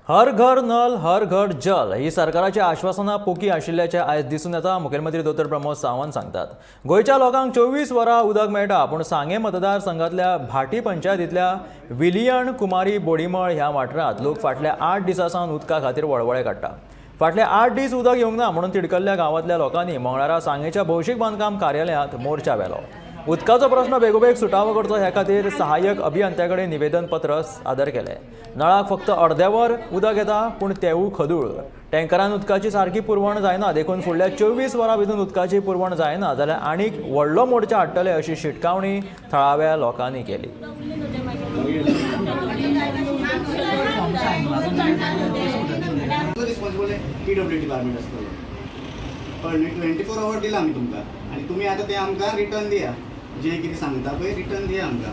हर घर नल हर घर जल ही सरकाराची आश्वासनां पोकी आशिल्ल्याचें आयज दिसून येता. मुखेलमंत्री दोतोर प्रमोद सावंत सांगतात, गोंयच्या लोकांक 24 वरां उदक मेळटा, पूण सांगें मतदारसंघातल्या भाटी पंचायतींतल्या विलियण कुमारी बोडीमळ ह्या वाठारांत लोक फाटल्या 8 दिसां सावन उदका खातीर वळवळे काडटा. फाटले 8 दीस उदक येवंक ना म्हणून तिडकल्ल्या गांवांतल्या लोकांनी मंगळारा सांगेच्या भौशीक बांदकाम कार्यालयांत मोर्चा व्हेलो. उदकाचो प्रश्न बेगोबेग सुटावो करचो हे खातीर सहाय्यक अभियंत्या कडेन निवेदन पत्र सादर केलें. नळाक फक्त अर्देवर उदक येता, पूण तेवूय खदूळ. टँकरान उदकाची सारकी पुरवण जायना, देखून फुडल्या 24 वरां भितर उदकाची पुरवण जायना जाल्यार आनीक व्हडलो मोर्चा हाडटले अशी शिटकावणी थळाव्या लोकांनी केली. तो रिस्पॉन्सिबल पीडब्ल्यू डिपार्टमेंट आसतलो, कळ्ळें न्ही? 24 our दिला आमी तुमकां आनी तुमी आतां तें आमकां रिटर्न दिया. जें कितें सांगता पळय, रिटर्न दिया आमकां.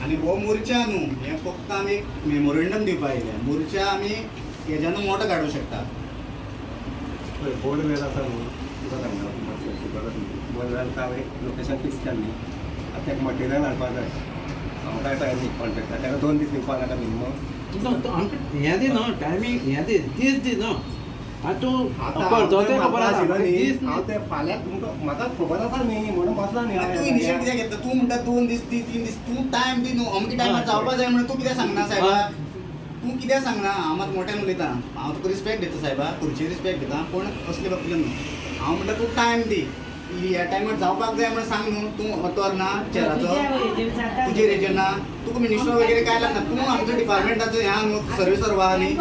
आनी हो मोर्चा न्हू, हें फक्त आमी एक मेमोरेंडम दिवपा आयल्या. मोर्चा आमी हेज्यान मोठो काडूंक शकता. पळय, बोरवेल आसा न्हू, तुका सांगता, मातशें बोरवेल हांवें लोकेशन फिक्स केलें न्ही. आतां ताका मटेरियल हाडपा जाय. हांव काय जाय न्ही कॉन्ट्रेक्टर, ताका 2 दीस दिवपा नाका मिनिमम? ना, तो आमकां हें दी न्हू, टायमींग हें दी, दीस दी न्हू. आतां तूं करतो तें खबर आसा, दीस. हांव ते फाल्यां तुमकां, म्हाका खबर आसा न्ही म्हणून बसला न्ही. आतां तूं इनिशिएट कित्याक घेतला? तूं म्हणटा 2 दीस दी, 3 दीस. तूं टायम दी न्हू, अमके टायमार जावपा जाय म्हणून तूं कित्याक सांगना सायबा? तूं कित्याक सांगना? हांव मात मोठ्यान उलयता. हांव तुका रिस्पेक्ट दिता सायबा, खुर्ची रिस्पेक्ट दिता, पूण असले बाबतींत न्हू. हांव म्हणटा तूं टायम दी, ह्या टायमार जावपाक जाय म्हणून सांग न्हू. तूं ऑथर ना चेराचो, तुजेर हेजेर ना. तुका मिनिस्टर वगैरे काय लागना. तूं आमच्या डिपार्टमेंटाचो ह्या न्हू, सर्विसर आहा न्ही.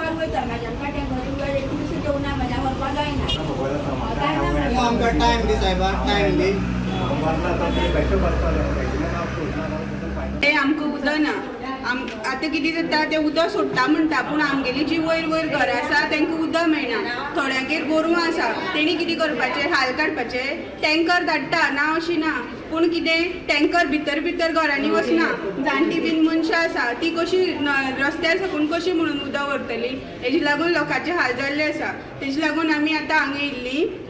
खबर आसा म्हाका. तूं आमकां टायम दी सायबा, टायम दी. हांव बसला तो बेश्टो बसता, बेगीनच हांव सोडना जाल्यार फायदो. ते आमकां उदक ना. आतां कितें जाता, तें उदक सोडटा म्हणटा, पूण आमगेली जी वयर वयर घरां आसा तांकां उदक मेळना. थोड्यांगेर गोरवां आसा, तेणी कितें करपाचें? हाल काडपाचें. टँकर धाडटा, ना अशी ना, पूण कितें, टँकर भितर भितर घरांनी वचना. जाणटी बीन मनशां आसा, ती कशी रस्त्यार साकून कशी म्हणून उदक व्हरतली? हेजे लागून लोकांचे हाल जाल्ले आसा. तेजे लागून आमी आतां हांगा येयल्लीं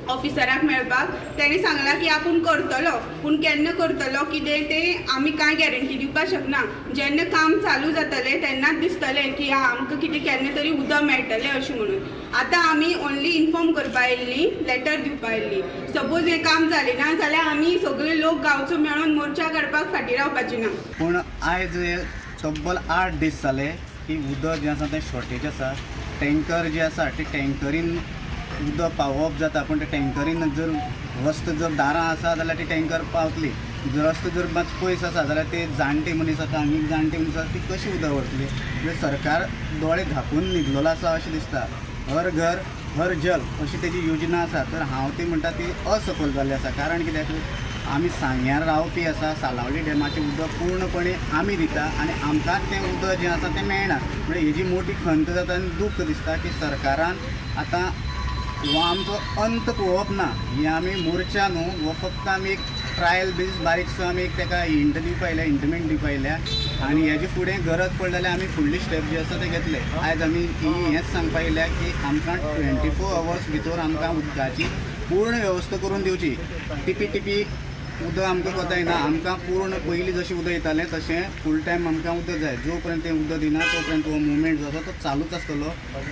ऑफिसराक मेळपाक. तेणी सांगलां की आपूण करतलो, पूण केन्ना करतलो, कितें तें आमी कांय गॅरंटी दिवपाक शकना. जेन्ना काम चालू जातलें तेन्नाच दिसतलें की हा, आमकां कितें केन्ना तरी उदक मेळटलें अशें म्हणून. आतां आमी ओन्ली इन्फॉर्म करपा आयिल्लीं, लेटर दिवपा आयिल्लीं. सपोज हें काम जालें ना जाल्यार आमी सगळे लोक गांवचो मेळोन मोर्चा काडपाक फाटीं रावपाची ना. पूण आयज हे तब्बल 8 दीस जाले की उदक जें आसा तें शॉर्टेज आसा. टँकर जे आसा ते टँकरीन उदक पावोवप जाता, पूण ते टँकरीन जर रस्तो जर दारां आसा जाल्यार ती टँकर पावतली. जर रस्तो जर मातसो पयस आसा जाल्यार ते जाणटे मनीस आसा, आनी जाणटे मनीस आसा, ती कशी उदक व्हरतली? म्हणजे सरकार दोळे धांपून न्हिदलेलो आसा अशें दिसता. हर घर हर जल अशी तेजी योजना आसा, तर हांव ती म्हणटा ती असफल जाल्ली आसा. कारण कित्याक, आमी सांग्यार रावपी आसा. सालावली डॅमाचें उदक पूर्णपणे आमी दिता आनी आमकांच तें उदक जें आसा तें मेळना. म्हणजे हेजी मोठी खंत जाता आनी दूख दिसता की सरकारान आतां हो आमचो अंत पळोवप ना. ही आमी मोर्चा न्हू, हो फक्त आमी एक ट्रायल बेजीस बारीकसो आमी एक ताका हिंट दिवपा आयल्या, इंटिमेट दिवपा आयल्या. आनी हेजे फुडें गरज पडली जाल्यार आमी फुडली स्टेप जी आसा ते घेतले. आयज आमी ही हेंच सांगपा आयल्या की आमकां 24 अवर्स भितर आमकां उदकाची पूर्ण वेवस्था करून दिवची. टिपी टिपी उदक आमकां कोता येना. आमकां पूर्ण पयलीं जशें उदक येतालें तशें फूल टायम आमकां उदक जाय. जो पर्यंत तें उदक दिना तो पर्यंत हो मुवमेंट जो आसा तो चालूच आसतलो.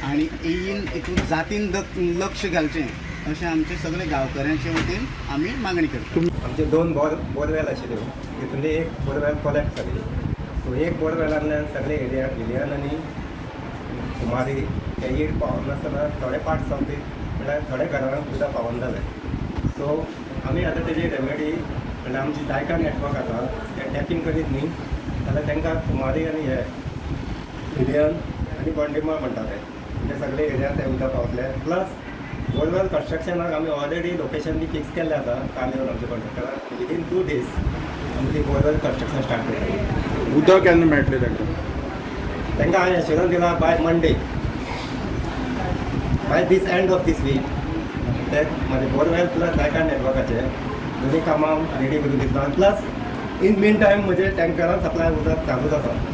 आनी येईन हितून जातीन लक्ष घालचें अशें आमचे सगळे गांवकऱ्यांचे वतीन आमी मागणी करता. आमचे दोन बोरवेल आशिल्ल्यो, तितूंतली एक बोरवेल कोलॅप्स जाली. सो एक बोरवेलांतल्यान सगळे एरिया, विलियन आनी कुमारी हे एड पावनासतना थोडे पार्ट्स ऑफ the, म्हणल्यार थोडे घरांक उदक पावना जालें. सो आमी आतां तेजी रेमेडी म्हणल्यार आमची जायका नेटवर्क आसा, ते टॅपिंग करीत न्ही जाल्यार तांकां कुमारी आनी हे विलियन आनी बोंडेमाळ म्हणटा ते सगळे एरिया ते उदक पावतले. प्लस बोरवेल कन्स्ट्रक्शनाक आमी ऑलरेडी लोकेशन बी फिक्स केल्लें आसा. काल येवन आमच्या कॉन्ट्रॅक्टराक विदीन 2 डेज आमी ती बोरवेल कन्स्ट्रक्शन स्टार्ट करतले. उदक केन्ना मेळटलें तांकां? तांकां हांवें एश्योरन्स दिला, by Monday, by this end of this week ते म्हाजे बोरवेल प्लस जायका नेटवर्काचे दोनी कामां रेडी करून दितलो. आनी प्लस इन मीन टायम म्हजे टँकरान सप्लाय उदक चालूच आसा.